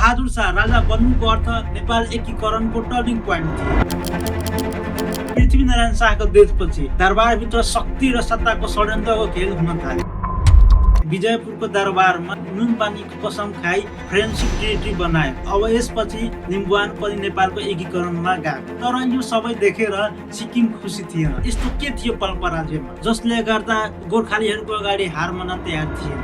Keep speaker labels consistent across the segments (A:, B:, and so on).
A: बहादुर शाह राजा बन्नुको अर्थ नेपाल एकीकरणको turning point थियो। पृथ्वीनारायण शाहको देशपछि दरबारभित्र शक्ति र सत्ताको षड्यन्त्रको खेल हुन थाल्यो। विजयपुरको दरबारमा नुन पानीको कसम खाई फ्रेन्डसिप ट्रिटी बनायो। अब यसपछि लिम्बुवान पनि नेपालको एकीकरणमा गयो। तर यो सबै देखेर सिक्किम खुसी थिएन। यस्तो के थियो पाल्पा राज्यमा जसले गर्दा गोर्खालीहरूको अगाडि हार मान्न तयार थिएन।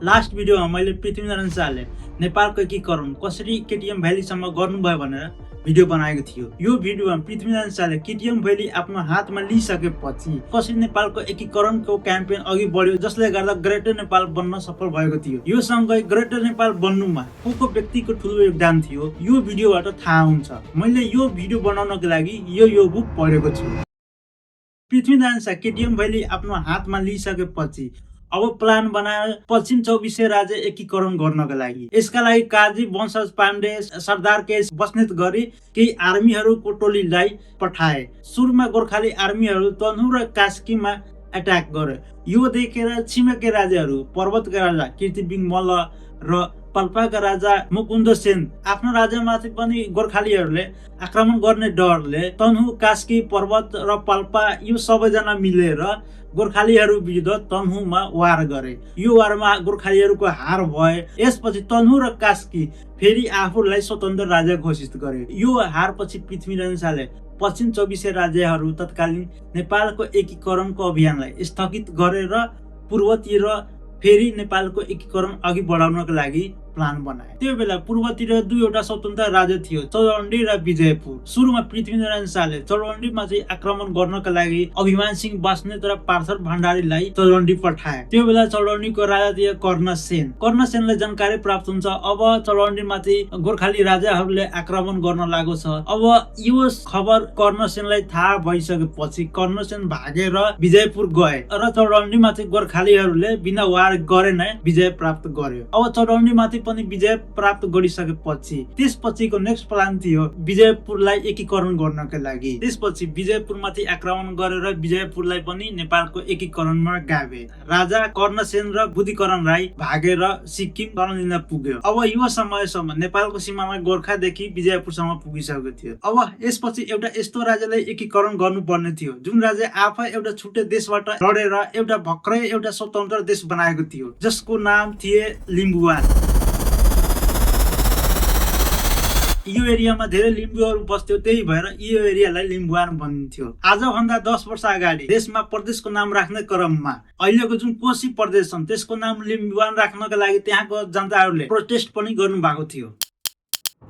A: लास्ट भिडियोमा मैले पृथ्वीनारायण शाहले नेपालको एकीकरण कसरी केटीएम भ्यालीसम्म गर्नुभयो भनेर भिडियो बनाएको थियो। यो भिडियोमा पृथ्वीनारायण शाहले केटीएम भ्याली आफ्नो हातमा लिइसकेपछि कसरी नेपालको एकीकरणको क्याम्पेन अघि बढ्यो जसले गर्दा ग्रेटर नेपाल बन्न सफल भएको थियो। यो सँगै ग्रेटर नेपाल बन्नुमा को व्यक्तिको ठुलो योगदान थियो यो भिडियोबाट थाहा हुन्छ। मैले यो भिडियो बनाउनको लागि यो बुक पढेको छु। पृथ्वीनारायण शाह केटीएम भ्याली आफ्नो हातमा लिइसकेपछि अब प्लान बनाए पश्चिम 24 राज्य एकीकरण गर्नको लागि। यसका लागि काजी वंशज पाण्डे सरदार केश बस्नेत गरी केही आर्मीहरूको टोलीलाई पठाए। सुरुमा गोर्खाली आर्मीहरू तनहुँ र कास्कीमा एट्याक गरे। यो देखेर छिमेकी राज्यहरू पर्वतका राजा कीर्तिबिङ मल्ल र पाल्पाका राजा मुकुन्द सेन आफ्नो राज्यमाथि पनि गोर्खालीहरूले आक्रमण गर्ने डरले तनहुँ कास्की पर्वत र पाल्पा यो सबैजना मिलेर गोर्खालीहरू विरुद्ध तनहुँमा वार गरे। यो वारमा गोर्खालीहरूको हार भए। यसपछि तनहुँ र कास्की फेरि आफूलाई स्वतन्त्र राज्य घोषित गरे। यो हारपछि पृथ्वीनारायण शाहले पश्चिम 24 राज्यहरू तत्कालीन नेपालको एकीकरणको अभियानलाई स्थगित गरेर पूर्वतिर फेरि नेपालको एकीकरण अघि बढाउनको लागि प्लान बनाए। त्यो बेला पूर्वतिर दुईवटा स्वतन्त्र राज्य थियो, चौडण्डी र विजयपुर। सुरुमा पृथ्वीनारायण शाहले चौडण्डीमा चाहिँ आक्रमण गर्नका लागि अभिमान सिंह बस्नेत र पार्थर भण्डारीलाई चौडण्डी पठाए। त्यो बेला चौडण्डीको राजा थियो कर्णसेन। कर्णसेनलाई जानकारी प्राप्त हुन्छ अब चौडण्डीमाथि गोर्खाली राजाहरूले आक्रमण गर्न लागेको छ। अब यो खबर कर्णसेनलाई थाहा भइसकेपछि कर्णसेन भागेर विजयपुर गए र चौडण्डीमाथि गोर्खालीहरूले बिना वार गरे नै विजय प्राप्त गर्यो। अब चौडण्डीमाथि पनि विजय प्राप्त गरिसकेपछि त्यसपछिको नेक्स्ट प्लान थियो विजयपुरलाई एकीकरण गर्नका लागि। त्यसपछि विजयपुरमाथि आक्रमण गरेर विजयपुरलाई पनि नेपालको एकीकरणमा गाभे। राजा कर्णसेन र बुद्धिकरण राई भागेर सिक्किम गर्न लिन पुग्यो। अब यो समयसम्म नेपालको सीमामा गोर्खादेखि विजयपुरसम्म पुगिसकेको थियो। अब यसपछि एउटा यस्तो राज्यलाई एकीकरण गर्नुपर्ने थियो जुन राज्य आफै एउटा छुट्टै देशबाट लडेर एउटा भर्खरै एउटा स्वतन्त्र देश बनाएको थियो जसको नाम थिए लिम्बुवान। यो एरियामा धेरै लिम्बूहरू बस्थ्यो, त्यही भएर यो एरियालाई लिम्बुवान भनिन्थ्यो। आजभन्दा 10 वर्ष अगाडि देशमा प्रदेशको नाम राख्ने क्रममा अहिलेको जुन कोशी प्रदेश छन् त्यसको नाम लिम्बुवान राख्नका लागि त्यहाँको जनताहरूले प्रोटेस्ट पनि गर्नु भएको थियो।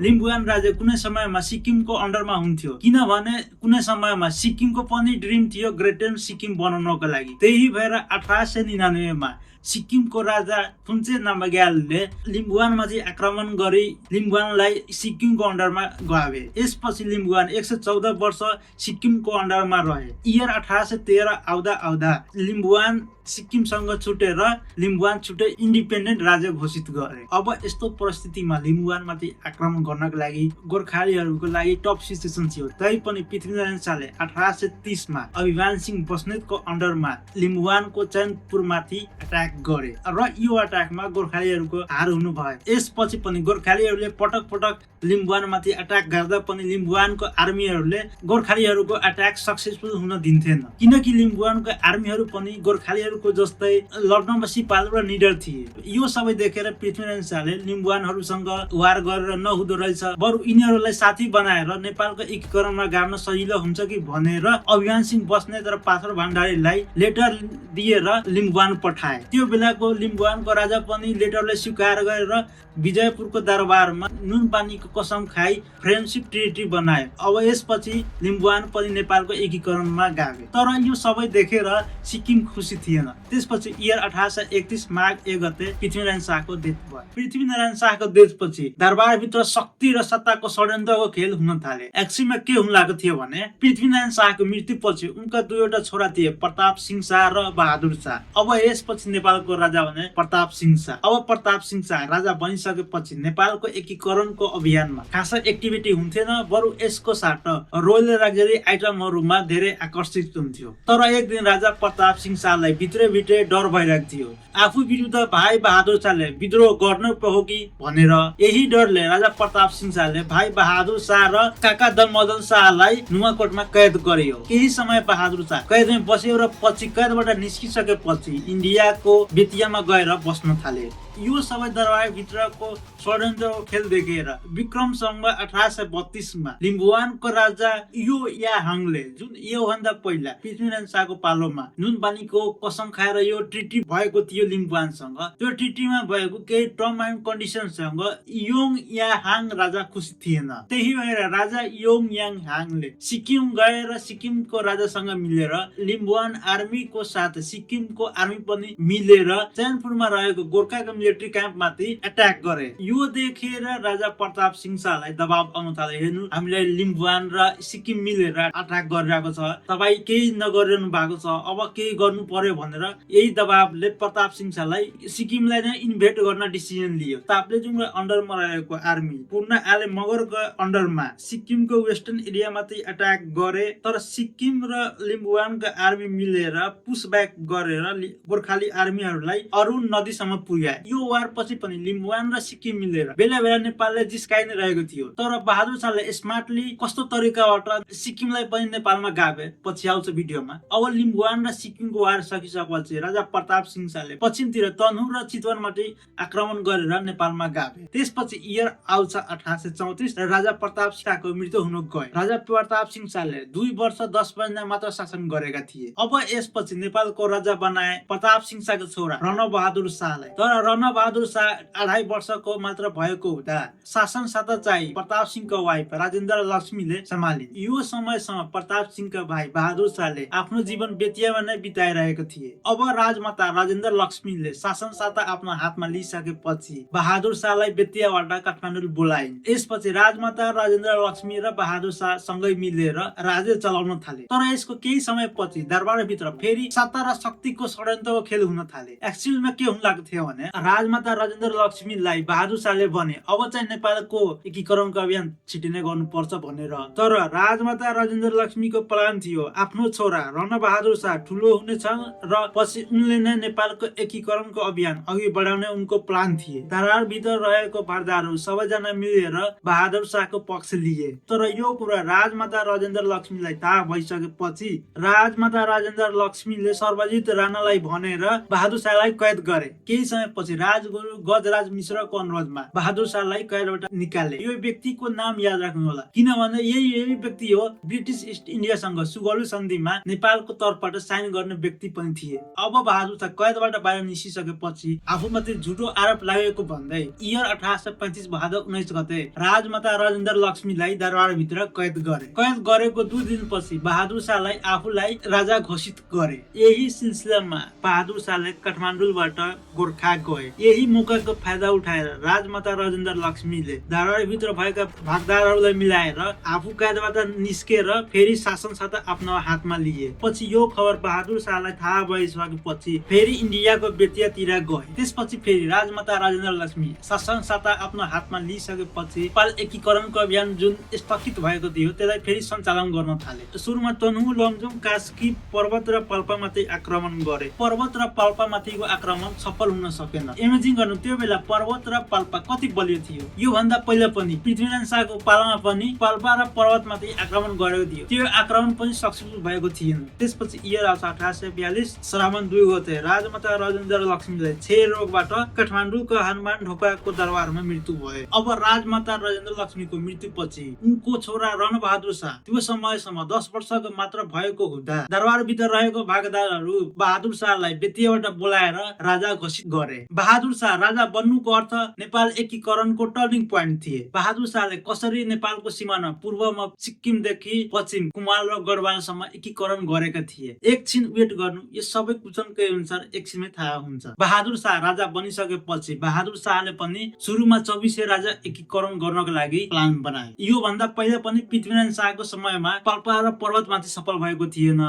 A: लिम्बुवान राज्य कुनै समयमा सिक्किमको अन्डरमा हुन्थ्यो किनभने कुनै समयमा सिक्किमको पनि ड्रिम थियो ग्रेटर सिक्किम बनाउनको लागि। त्यही भएर 1899 मा सिक्किमको राजा फुन्चे नामग्यालले लिम्बुवानमाथि आक्रमण गरी लिम्बुवानलाई सिक्किमको अन्डरमा गावे। यसपछि लिम्बुवान 114 वर्ष सिक्किमको अन्डरमा रहे। इयर 1813 आउँदा लिम्बुवान सिक्किमसँग छुटेर लिम्बुवान छुट्टै इन्डिपेन्डेन्ट राज्य घोषित गरे। अब यस्तो परिस्थितिमा लिम्बुवानमाथि आक्रमण गर्नको लागि गोर्खालीहरूको लागि टफ सिचुएसन थियो। तैपनि पृथ्वीनारायण शाहले 1830 मा अभिमान सिंह बस्नेतको अन्डरमा लिम्बुवानको चैनपुरमाथि अट्याक गरे र यो अट्याकमा गोर्खालीहरूको हार हुनु भयो। यसपछि पनि गोर्खालीहरूले पटक पटक लिम्बुवानमाथि अट्याक गर्दा पनि लिम्बुवानको आर्मीहरूले गोर्खालीहरूको अट्याक सक्सेसफुल हुन दिन्थेन किनकि लिम्बुवानको आर्मीहरू पनि गोर्खालीहरूको जस्तै लड्नमा सिपालु र निडर थिए। यो सबै देखेर पृथ्वीनारायण शाहले लिम्बुवानहरूसँग वार गरेर नहुँदो रहेछ, बरु यिनीहरूलाई साथी बनाएर नेपालको एकीकरणमा गाड्न सजिलो हुन्छ कि भनेर अभिमान सिंह बस्नेत र पाथर भण्डारीलाई लेटर दिएर लिम्बुवान पठाए। त्यो बेलाको लिम्बुवानको राजा पनि लेटरलाई स्वीकार गरेर विजयपुरको दरबारमा नुन पानीको कसम खाई फ्रेन्डसिप ट्रिटी बनायो। अब यसपछि लिम्बुवान पनि नेपालको एकीकरणमा गाभे। तर यो सबै देखेर सिक्किम खुसी थिएन। त्यसपछि इयर 1831 माघ 1 गते पृथ्वीनारायण शाहको डेथ भयो। पृथ्वीनारायण शाहको डेथपछि दरबारभित्र शक्ति र सत्ताको षड्यन्त्रको खेल हुन थाले। एक्चुअलीमा के हुन लागेको थियो भने पृथ्वीनारायण शाहको मृत्युपछि उनका दुईवटा छोरा थिए, प्रताप सिंह शाह र बहादुर शाह। अब यसपछि नेपालको राजा भने प्रताप सिंह शाह। अब प्रताप सिंह शाह राजा बनिसकेपछि नेपालको एकीकरणको अभियानमा खासा एक्टिभिटी हुन्थेन, बरु यसको साथ रोयल लग्जरी आइटमहरूमा धेरै आकर्षित हुन्थ्यो। तर एक दिन राजा प्रताप सिंह शाहलाई भित्रै डर भइरहेको थियो। आफू विरुद्ध भाइ बहादुर शाहले विद्रोह गर्न पो हो कि भनेर यही डरले राजा प्रताप सिंह शाहले भाइ बहादुर शाह र काका दलमदन शाहलाई नुवाकोटमा कैद गर्यो। केही समय बहादुर शाह कैदमा बस्यो र पछि कैदबाट निस्किसकेपछि इन्डियाको बेतियामा गएर बस्न थाले। यो सबै दरबार भित्रको षड्यन्त्रको खेल देखेर विक्रम सम्वत 1832 मा लिम्बुवानको राजा यो याहाङले जुन योभन्दा पहिला पृथ्वीनारायण शाहको पालोमा नुनपानीको कसम खाएर यो ट्रिटी भएको थियो लिम्बुवानसँग, त्यो ट्रिटीमा भएको केही टर्म एन्ड कन्डिसनसँग योङ याहाङ राजा खुसी थिएन। त्यही भएर राजा योङ याहाङले सिक्किम गएर सिक्किमको राजासँग मिलेर लिम्बुवान आर्मीको साथ सिक्किमको आर्मी पनि मिलेर चैनपुरमा रहेको गोर्खाको मिलिट्री क्याम्प माथि एट्याक गरे। यो देखेर राजा प्रताप सिंह शाहलाई दबाव आउन थाल्यो, हेर्नु हामीलाई लिम्बुवान र सिक्किम मिलेर अट्याक गरिरहेको छ, तपाईँ केही नगरिरहनु भएको छ, अब केही गर्नु पर्यो भनेर यही दबावले प्रताप सिंह शाहलाई सिक्किमलाई नै इन्भेट गर्न डिसिजन लियो। ताप्लेजुङको अन्डरमा रहेको आर्मी पूर्ण आले मगरको अन्डरमा सिक्किमको वेस्टर्न एरिया माथि एट्याक गरे, तर सिक्किम र लिम्बुवानको आर्मी मिलेर पुसब्याक गरेर गोर्खाली आर्मीहरूलाई अरुण नदीसम्म पुर्याए। यो वार पछि पनि लिम्बुवान र सिक्किम मिलेर बेला बेला नेपालले जिस्काइ नै रहेको थियो, तर बहादुर शाहले स्मार्टली कस्तो तरिकाबाट सिक्किमलाई पनि नेपालमा गाभे पछि आउँछ भिडियोमा। अब लिम्बुवान र सिक्किमको वार सकिसकेपछि राजा प्रताप सिंह शाहले पश्चिमतिर तनहुर र चितवनमाथि आक्रमण गरेर नेपालमा गाभे। त्यसपछि इयर आउँछ 1834 र राजा प्रताप शाहको मृत्यु हुन गयो। राजा प्रताप सिंह शाहले 2 वर्ष 10 महिना मात्र शासन गरेका थिए। अब यसपछि नेपालको राजा बनाए प्रताप सिंह शाहको छोरा रणबहादुर शाहलाई, तर रणबहादुर शाह 2.5 वर्षको मात्र भएको हुँदा शासन सत्ता चाहिँ प्रताप सिंहको वाइफ राजेन्द्र लक्ष्मीले सम्हालिन्। यो समयसम्म प्रताप सिंहका भाइ बहादुर शाहले आफ्नो जीवन बेतियामा नै बिताइरहेका थिए। अब राजमाता राजेन्द्र लक्ष्मीले शासन सत्ता आफ्नो हातमा लिइसकेपछि बहादुर शाहलाई बेतियाबाट काठमाडौँ बोलाइन्। यसपछि राजमाता राजेन्द्र लक्ष्मी र बहादुर शाह सँगै मिलेर राज्य चलाउन थाले। तर यसको केही समयपछि दरबारभित्र फेरि सत्ता र शक्तिको षड्यन्त्रको खेल हुन थाले। एक्चुअलमा के हुन लाग्थ्यो थियो भने राजमाता राजेन्द्र लक्ष्मीलाई बहादुर शाहले भने अब चाहिँ नेपालको एकीकरणको अभियान छिटै नै गर्नुपर्छ भनेर। तर राजमाता राजेन्द्र लक्ष्मीको प्लान थियो आफ्नो छोरा रणबहादुर शाह ठुलो हुनेछ र पछि उनले नै नेपालको एकीकरणको अभियान अघि बढाउने उनको प्लान थिए। दरबार भित्र रहेको पर्दाहरू सबैजना मिलेर बहादुर शाहको पक्ष लिए। तर यो कुरा राजमाता राजेन्द्र लक्ष्मीलाई थाहा भइसकेपछि राजमाता राजेन्द्र लक्ष्मीले सर्वजित राणालाई भनेर बहादुर शाहलाई कैद गरे। केही समयपछि राजगुरु गजराज मिश्रको अनुरोधमा बहादुर शाहलाई कैदबाट निकाले। यो व्यक्तिको नाम याद राख्नु होला, किनभने यही व्यक्ति हो ब्रिटिस इस्ट इन्डियासँग सुगौली सन्धिमा नेपालको तर्फबाट साइन गर्ने व्यक्ति पनि थिए। अब बहादुर शाह कैदबाट बाहिर निस्किसकेपछि आफूमाथि झुटो आरोप लागेको भन्दै इयर 1835 भादौ 19 गते राजमाता राजेन्द्र लक्ष्मीलाई दरबारभित्र कैद गरे। कैद गरेको 2 दिनपछि बहादुर शाहलाई आफूलाई राजा घोषित गरे। यही सिलसिलामा बहादुर शाहले काठमाडौँबाट गोर्खा गए। यही मौकाको फाइदा उठाएर राजमाता राजेन्द्र लक्ष्मीले दरबारभित्र भएका भागदारहरूलाई मिलाएर आफू कैदबाट निस्केर फेरि शासन सत्ता आफ्नो हातमा लिए। पछि यो खबर बहादुर शाहलाई थाहा भइसकेपछि फेरि इन्डियाको बेतियातिर गए। त्यसपछि फेरि राजमाता राजेन्द्र लक्ष्मी शासन सत्ता आफ्नो हातमा लिइसकेपछि नेपाल एकीकरणको अभियान जुन स्थगित भएको थियो त्यसलाई फेरि सञ्चालन गर्न थाले। सुरुमा तनहुर, लमजुङ, कास्की पर्वत र पाल्पामाथि आक्रमण गरे। पर्वत र पाल्पामाथिको आक्रमण सफल हुन सकेन। इमेजिन गर्नु त्यो बेला पर्वत र पाल्पा कति बलियो थियो। यो भन्दा पहिला पनि पृथ्वीनारायण शाहको पालामा पनि पाल्पा र पर्वतमाथि आक्रमण गरेको थियो। त्यो आक्रमण पनि सक्सेसफुल भएको थिएन। त्यसपछि इयर 1842 श्रावण 2 गते राजमाता राजेन्द्र लक्ष्मीलाई क्षय रोगबाट काठमाडौँको हनुमान ढोकाको दरबारमा मृत्यु भयो। अब राजमाता राजेन्द्र लक्ष्मीको मृत्युपछि उनको छोरा रणबहादुर शाह त्यो समयसम्म 10 वर्षको मात्र भएको हुँदा दरबारभित्र रहेको भागदारहरू बहादुर शाहलाई बेतियाबाट बोलाएर राजा घोषित गरे। बहादुर शाह राजा बन्नुको अर्थ नेपाल एकीकरणको टर्निङ पोइन्ट थिए। बहादुर शाहले कसरी नेपालको सिमाना पूर्वमा सिक्किमदेखि पश्चिम कुमाल र गढवालसम्म एकीकरण गरेका थिए। एकछिन वेट गर्नु, यो सबै कुचनकै अनुसार एकछिनमै थाहा हुन्छ। बहादुर शाह राजा बनिसकेपछि बहादुर शाहले पनि सुरुमा 24 राजा एकीकरण गर्नको लागि प्लान बनाए। यो भन्दा पहिला पनि पृथ्वीनारायण शाहको समयमा पाल्पा र पर्वतमाथि सफल भएको थिएन।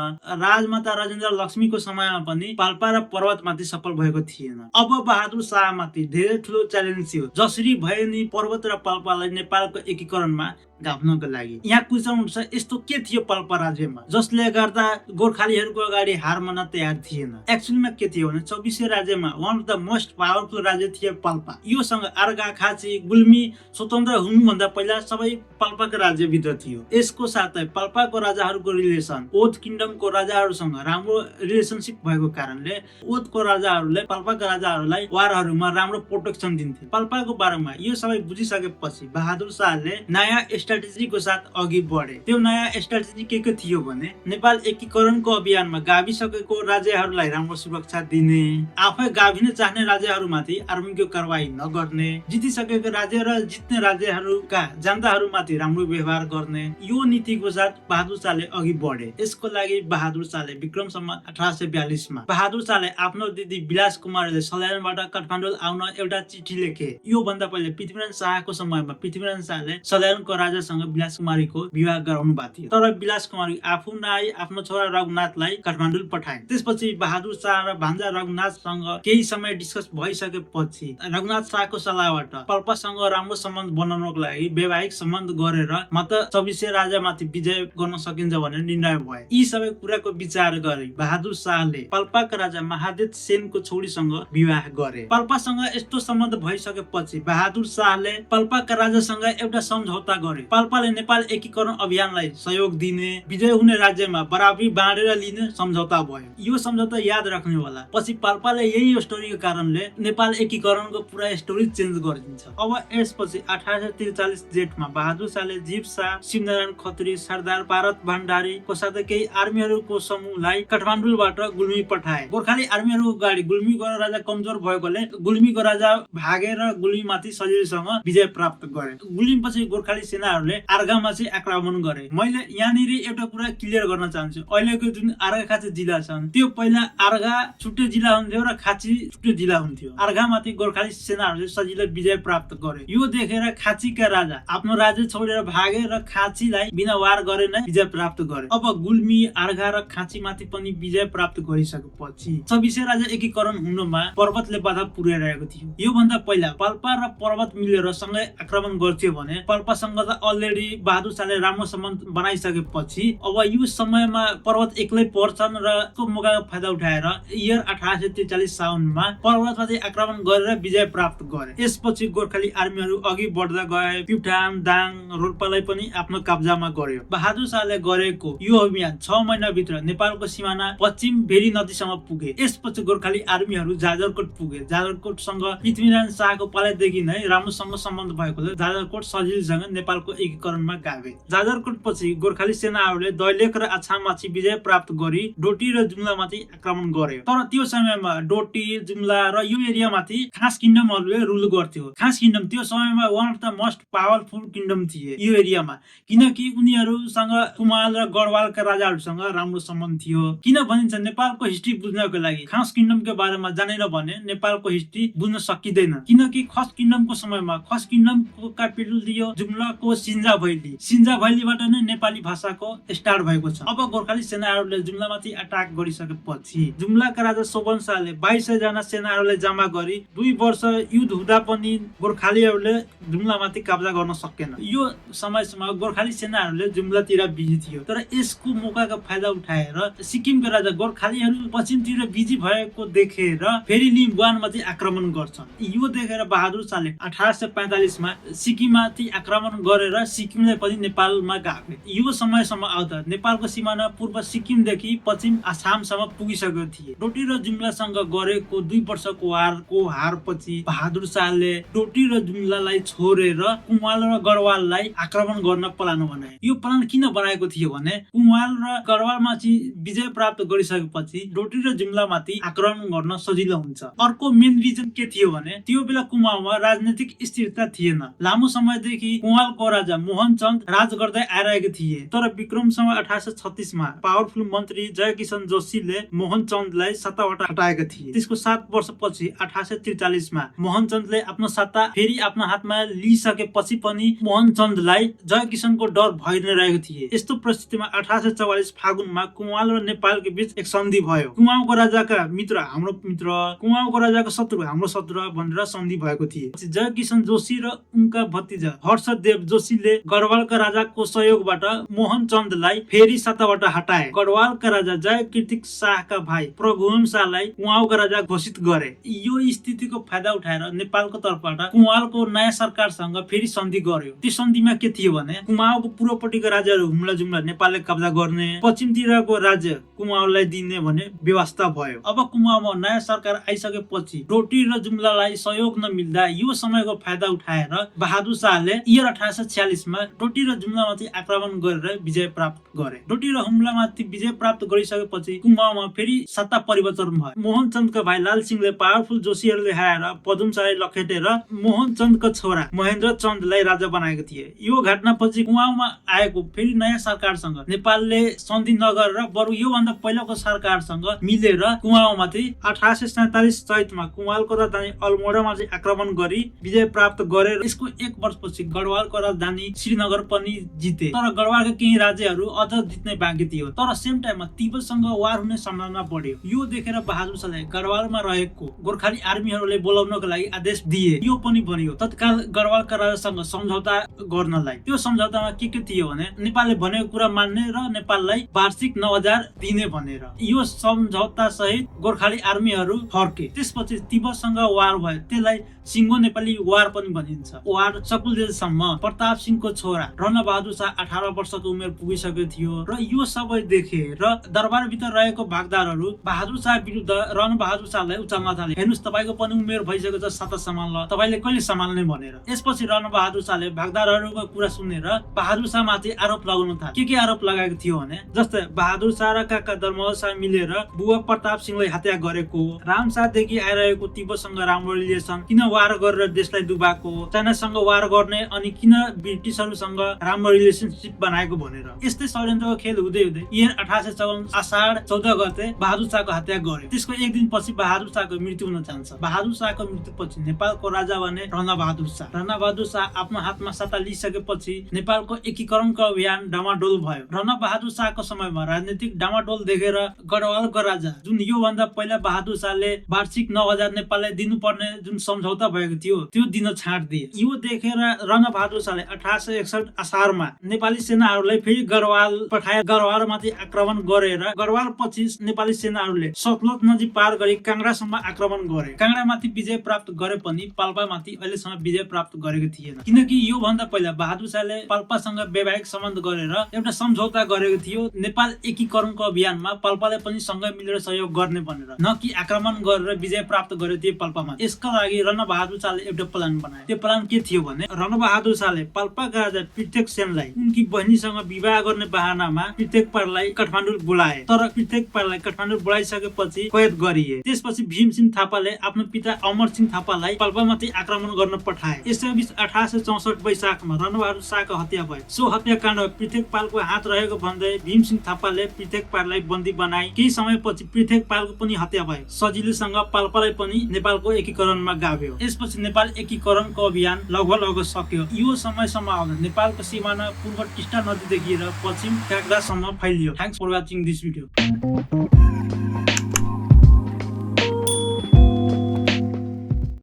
A: राजमाता राजेन्द्र लक्ष्मीको समयमा पनि पाल्पा र पर्वतमाथि सफल भएको थिएन। अब बहादुर शाहमाथि धेरै ठुलो च्यालेन्ज थियो। जसरी भए नि पर्वत र पाल्पालाई नेपालको एकीकरणमा गाभ्नको लागि। यहाँ क्वेसन उठ्छ यस्तो के थियो पाल्पा राज्यमा जसले गर्दा गोर्खालीहरूको अगाडि हार मान्न तयार थिएन। एक्चुअलीमा के थियो भने 24 राज्यमा one of the most powerful राज्य थियो पाल्पा। योसँग अर्घा, खाची, गुल्मी स्वतन्त्र हुनुभन्दा पहिला सबै पाल्पाको राज्यभित्र थियो। यसको साथै पाल्पाको राजाहरूको रिलेसन ओथ किङडमको राजाहरूसँग राम्रो रिलेसनसिप भएको कारणले ओथको राजाहरूले पाल्पाका राजाहरूलाई वारहरूमा राम्रो प्रोटेक्सन दिन्थे। पाल्पाको बारेमा यो सबै बुझिसकेपछि बहादुर शाहले नयाँ स्ट्राटेजीको साथ अघि बढे। त्यो नयाँ स्ट्राटेजी के थियो भने नेपाल एकीकरणको अभियानमा गाभिसकेको राज्यहरूलाई राम्रो सुरक्षा दिने, आफै गाभिन चाहने राज्यहरूमाथि आर्मीको कारबाही नगर्ने, जितिसकेको राज्य र जित्ने राज्यहरूका जनताहरूमाथि राम्रो व्यवहार गर्ने, यो नीतिको साथ बहादुर शाहले अघि बढे। यसको लागि बहादुर शाहले विक्रम सम्वत 1842 मा बहादुर शाहले आफ्नो दिदी विलास कुमारीले सल्यानबाट काठमाडौँ आउन एउटा चिठी लेखे। यो भन्दा पहिले पृथ्वीनारायण शाहको समयमा पृथ्वीनारायण शाहले सल्यानको राजासँग विलास कुमारीको विवाह गराउनु भएको थियो। तर विलास कुमारी आफू नआई आफ्नो छोरा रघुनाथलाई काठमाडौँ पठाए। त्यसपछि बहादुर शाह र भान्जा रघुनाथसँग केही समय डिस्कस भइसकेपछि रघुनाथ शाहको सल्लाहबाट पाल्पासँग राम्रो सम्बन्ध बनाउनको लागि वैवाहिक सम्बन्ध गरेर मात्र 24 राज्यमाथि विजय गर्न सकिन्छ भन्ने निर्णय भयो। यी सबै कुराको विचार गरी बहादुर शाहले पाल्पाका राजा महादेव सेनको छोरीसँग विवाह गरे। पाल्पासँग यस्तो सम्बन्ध भइसकेपछि बहादुर शाहले पाल्पाका राजासँग एउटा सम्झौता गरे। पाल्पाले नेपाल एकीकरण अभियानलाई सहयोग दिने, विजय हुने राज्यमा बराबरी बाँडेर लिने सम्झौता भयो। यो सम्झौता याद राख्नु होला। पछि पाल्पाले यही स्टोरीको कारणले नेपाल एकीकरणको पुरा स्टोरी चेन्ज गरिदिन्छ। अब यसपछि 1843 जेठमा बहादुर शाहले जीव शाह, शिवनारायण खत्री, सरदार भारत भण्डारीको साथै केही आर्मीहरूको समूहलाई काठमाडौँबाट गुल्मी पठाए। गोर्खाली आर्मीहरूको गाडी गुल्मीको राजा कमजोर भएकोले गुल्मीको राजा भागेर गुल्मीमाथि सजिलैसँग विजय प्राप्त गरे। गुल्मीपछि गोर्खाली सेनाहरूले अर्घामाथि आक्रमण गरे। मैले यहाँनिर एउटा कुरा क्लियर गर्न चाहन्छु। अहिलेको जुन अर्घा खाची जिल्ला छन् त्यो पहिला अर्घा छुट्टै जिल्ला हुन्थ्यो र खाची छुट्टै जिल्ला हुन्थ्यो। अर्घामाथि गोर्खाली सेनाहरूले सजिलै विजय प्राप्त गरे। यो देखेर खाचीका राजा आफ्नो राज्य छोडेर भागे र खाचीलाई बिना वार गरे नै विजय प्राप्त गरे। अब गुल्मी, अर्घा र खाचीमाथि पनि विजय प्राप्त गरिसकेपछि 24 राज्य एकीकरण हुनमा पर्वतले बाधा पुर्याइरहेको थियो। यो भन्दा पहिला पाल्पा र पर्वत मिलेर सँगै आक्रमण गर्थ्यो भने पाल्पासँग त अलरेडी बहादुर शाहले राम्रो सम्बन्ध बनाइसकेपछि अब यो समयमा पर्वत एक्लै पर्छन् र त्यसको मौकाको फाइदा उठाएर इयर 1843 साउनमा पर्वतमाथि आक्रमण गरेर विजय प्राप्त गरे। यसपछि गोर्खाली आर्मीहरू अघि बढ्दा गए, प्युठान, दाङ, रोल्पालाई पनि आफ्नो कब्जामा गर्यो। बहादुर शाहले गरेको यो अभियान 6 महिनाभित्र नेपालको सिमाना पश्चिम भेरी नदीसम्म पुगे। यसपछि गोर्खाली आर्मीहरू जाजरकोट पुगे। जाजरकोटसँग पृथ्वीनारायण शाहको पालादेखि नै राम्रोसँग सम्बन्ध भएकोले जाजरकोट सजिलैसँग नेपालको एकीकरणमा गाभे। जाजरकोट पछि गोर्खाली सेनाहरूले दैलेख र अछाममाथि विजय प्राप्त गरी डोटी र जुम्लामाथि आक्रमण गर्यो। तर त्यो समयमा डोटी, जुम्ला र यो एरियामाथि खास किङडमहरूले रुल गर्थ्यो। खास किङडम त्यो समयमा one of the most powerful kingdom थिए यो एरियामा, किनकि उनीहरूसँग कुमाल र गढवालका राजाहरूसँग राम्रो सम्बन्ध थियो। किन भनिन्छ नेपालको हिस्ट्री बुझ्नको लागि खास किङडमको बारेमा जानेन भने नेपालको हिस्ट्री बुझ्न सकिँदैन। किनकि खस किङडमको समयमा खस किङडमको क्यापिटल थियो जुम्लाको सिन्जा भैली। सिन्जा भैलीबाट नै नेपाली भाषाको स्टार्ट भएको छ। अब गोर्खाली सेनाहरूले जुम्लामाथि अट्याक गरिसकेपछि जुम्लाका राजा सोबन शाहले 2200 जना सेनाहरूलाई जम्मा गरी 2 वर्ष युद्ध हुँदा पनि गोर्खालीहरूले जुम्लामाथि कब्जा गर्न सकेन। यो समयसम्म गोर्खाली सेनाहरूले जुम्लातिर बिजी थियो। तर यसको मौकाको फाइदा उठाएर सिक्किमका राजा गोर्खालीहरू पश्चिमतिर बिजी भएको देखेर फेरि लिम्बुवानमाथि आक्रमण गर्छन्। यो देखेर बहादुर शाहले 1845 मा सिक्किममाथि आक्रमण गरेर सिक्किमलाई पनि नेपालमा गाभे। यो समयसम्म आउँदा नेपालको सिमाना पूर्व सिक्किमदेखि पश्चिम आसामसम्म पुगिसकेको थिए। डोटी र जुम्लासँग गरेको 2 वर्षको वारको हारपछि बहादुर शाहले डोटी र जुम्लालाई छोडेर कुमाल र गढवाललाई आक्रमण गर्न प्लान बनाए। यो प्लान किन बनाएको थियो भने कुमाल र गढवालमाथि विजय प्राप्त गरिसकेपछि डोटी र जुम्लामाथि आक्रमण गर्न सजिलो हुन्छ। अर्को मेन रिजन के थियो भने त्यो बेला कुमालमा राजनीतिक स्थिरता थिएन। लामो समयदेखि कुमालको राजा मोहनचन्द राज गर्दै आइरहेको थिए। तर विक्रम सम्वत 1836 मा पावरफुल मन्त्री जयकिशन जोशीले मोहनचन्दलाई सत्ताबाट हटाएका थिए। त्यसको 7 वर्षपछि 1843 मा मोहनचन्दले आफ्नो सत्ता फेरि आफ्नो हातमा लिइसकेपछि पनि मोहनचन्दलाई जयकिशनको डर भइ नै रहेको थिए। यस्तो परिस्थितिमा 1844 फागुनमा कुमाल र नेपालको बीच एक सन्धि भयो। कुमालको राजाका मित्र हाम्रो मित्र, कुमालको राजाको शत्रु हाम्रो शत्रु भनेर सन्धि भएको थिए। जयकिशन जोशी र उनका भतिजा हर्षदेव जोशी जोशीले गढवालका राजाको सहयोगबाट मोहन चन्दलाई फेरि सत्ताबाट हटाए। गढवालका राजा जय कीर्तिक शाहका भाइ प्रघुवन शाहलाई कुमाऊका राजा घोषित गरे। यो स्थितिको फाइदा उठाएर नेपालको तर्फबाट कुमाऊको नयाँ सरकारसँग फेरि सन्धि गर्यो। त्यो सन्धिमा के थियो भने कुमाऊको पूर्वपट्टिका राज्यहरू हुम्ला जुम्ला नेपालले कब्जा गर्ने, पश्चिमतिरको राज्य कुमाऊलाई दिने भन्ने व्यवस्था भयो। अब कुमाऊमा नयाँ सरकार आइसकेपछि डोटी र जुम्लालाई सहयोग नमिल्दा यो समयको फाइदा उठाएर बहादुर शाहले 1846 मा डोटी र जुम्लामाथि आक्रमण गरेर विजय प्राप्त गरे। डोटी र हुम्लामाथि विजय प्राप्त गरिसकेपछि कुमाऊमा फेरि सत्ता परिवर्तन भयो। मोहन चन्दका भाइ लाल सिंहले पावरफुल जोशीहरूले हाएर पदुम शाहलाई लखेटेर मोहन चन्दका छोरा महेन्द्र चन्दलाई राजा बनाएको थिए। यो घटनापछि कुमाऊमा आएको फेरि नयाँ सरकारसँग नेपालले सन्धि नगरेर बरु योभन्दा पहिलाको सरकारसँग मिलेर कुमाऊमाथि 1847 चैतमा कुमाऊको राजधानी अल्मोडामा चाहिँ आक्रमण गरी विजय प्राप्त गरेर यसको 1 वर्षपछि गढवालको राजधानी श्रीनगर पनि जिते। तर गढवालका केही राज्यहरू अझ जित्नै बाँकी थियो। तर सेम टाइममा तिब्बतसँग वार हुने सम्भावना बढ्यो। यो देखेर बहादुर शाहले गढवालमा रहेको गोर्खाली आर्मीहरूले बोलाउनको लागि आदेश दिए। यो पनि बन्यो तत्काल गढवालका राजासँग सम्झौता गर्नलाई। त्यो सम्झौतामा के थियो भने नेपालले भनेको कुरा मान्ने र नेपाललाई वार्षिक 9000 दिने भनेर। यो सम्झौता सहित गोर्खाली आर्मीहरू फर्के। त्यसपछि तिब्बतसँग वार भयो। त्यसलाई सिङ्गो नेपाली वार पनि भनिन्छ। वार सकुलजेलसम्म प्रताप सिंहको छोरा रण बहादुर शाह 18 वर्षको उमेर पुगिसकेको थियो र यो सबै देखेर दरबारभित्र रहेको भागदारहरू बहादुर शाह विरुद्ध रण बहादुर शाहलाई उचाल्न थाले। हेर्नुस् तपाईको पनि उमेर भइसकेको छ, सत्ता सम्हाल्न, तपाईले कहिले सम्हाल्ने भनेर। यसपछि रण बहादुर शाहले भागदारहरूको कुरा सुनेर बहादुर शाहमाथि आरोप लगाउन थाले। के आरोप लगाएको थियो भने जस्तै बहादुर शाह र काका दरमल शाह मिलेर बुवा प्रताप सिंहलाई हत्या गरेको, रामशाहदेखि आइरहेको तिब्बतसँग राम्रो रिलेसन, किन वार गरेर देशलाई डुबाएको, चाइनासँग वार गर्ने अनि किन ब्रिटिसहरूसँग राम्रो रिलेसनशिप बनाएको भनेर। यस्तै षड्यन्त्रको खेल हुँदै हुँदै 1854 आषाढ 14 गते बहादुर शाहको हत्या गर्यो। त्यसको एक दिनपछि बहादुर शाहको मृत्यु हुन जान्छ। बहादुर शाहको मृत्युपछि नेपालको राजा बने राणा बहादुर शाह। राणा बहादुर शाह आफ्नो हातमा सत्ता लिइसकेपछि नेपालको एकीकरणको अभियान डामाडोल भयो। राणा बहादुर शाहको समयमा राजनीतिक डामाडोल देखेर गढवालको राजा जुन योभन्दा पहिला बहादुर शाहले वार्षिक 9000 नेपाललाई दिनुपर्ने जुन सम्झौता भएको थियो त्यो दिन छाड दिए। यो देखेर राणा बहादुर शाहले 1861 असारमा नेपाली सेनाहरूलाई फेरि गढवाल पठाए। गढवालमाथि आक्रमण गरेर गढवालपछि नेपाली सेनाहरूले सतलज नदी पार गरी काङ्ग्रासम्म आक्रमण गरे। काङ्ग्रामाथि विजय प्राप्त गरे पनि पाल्पामाथि अहिलेसम्म विजय प्राप्त गरेको थिएन, किनकि यो भन्दा पहिला बहादुर शाहले पाल्पासँग वैवाहिक सम्बन्ध गरेर एउटा सम्झौता गरेको थियो नेपाल एकीकरणको अभियानमा पाल्पाले पनि सँगै मिलेर सहयोग गर्ने भनेर, न कि आक्रमण गरेर विजय प्राप्त गरेको थियो पाल्पामा। यसका लागि राणा बहादुर शाहले एउटा प्लान बनाए। त्यो प्लान के थियो भने राणा बहादुर शाहले पाल्पाका राजा पृथ्वी सेनलाई उनकी बहिनीसँग विवाह गर्ने बहानामा पृथ्वी पाललाई काठमाडौँ बोलाए। तर पृथ्वी पाललाई काठमाडौँ बोलाइसकेपछि कैद गरिए। त्यसपछि भीमसिंह थापाले आफ्नो पिता अमर सिंह थापालाई पाल्पामाथि आक्रमण गर्न पठाए। यसैबीच 1864 वैशाखमा राणा बहादुर शाहको हत्या भयो। सो हत्याकाण्ड पृथ्वी पालको हात रहेको भन्दै भीमसिंह थापाले पृथ्वी पाललाई बन्दी बनाए। केही समयपछि पृथ्वी पालको पनि हत्या भयो। सजिलैसँग पाल्पालाई पनि नेपालको एकीकरणमा गाभ्यो। यसपछि नेपाल एकीकरणको अभियान लगभग सक्यो। यो समयसम्म आउँदा नेपालको सिमाना पूर्व टिस्टा नदीदेखि र पश्चिम काङ्ग्रासम्म फैलियो। Thanks for watching this video.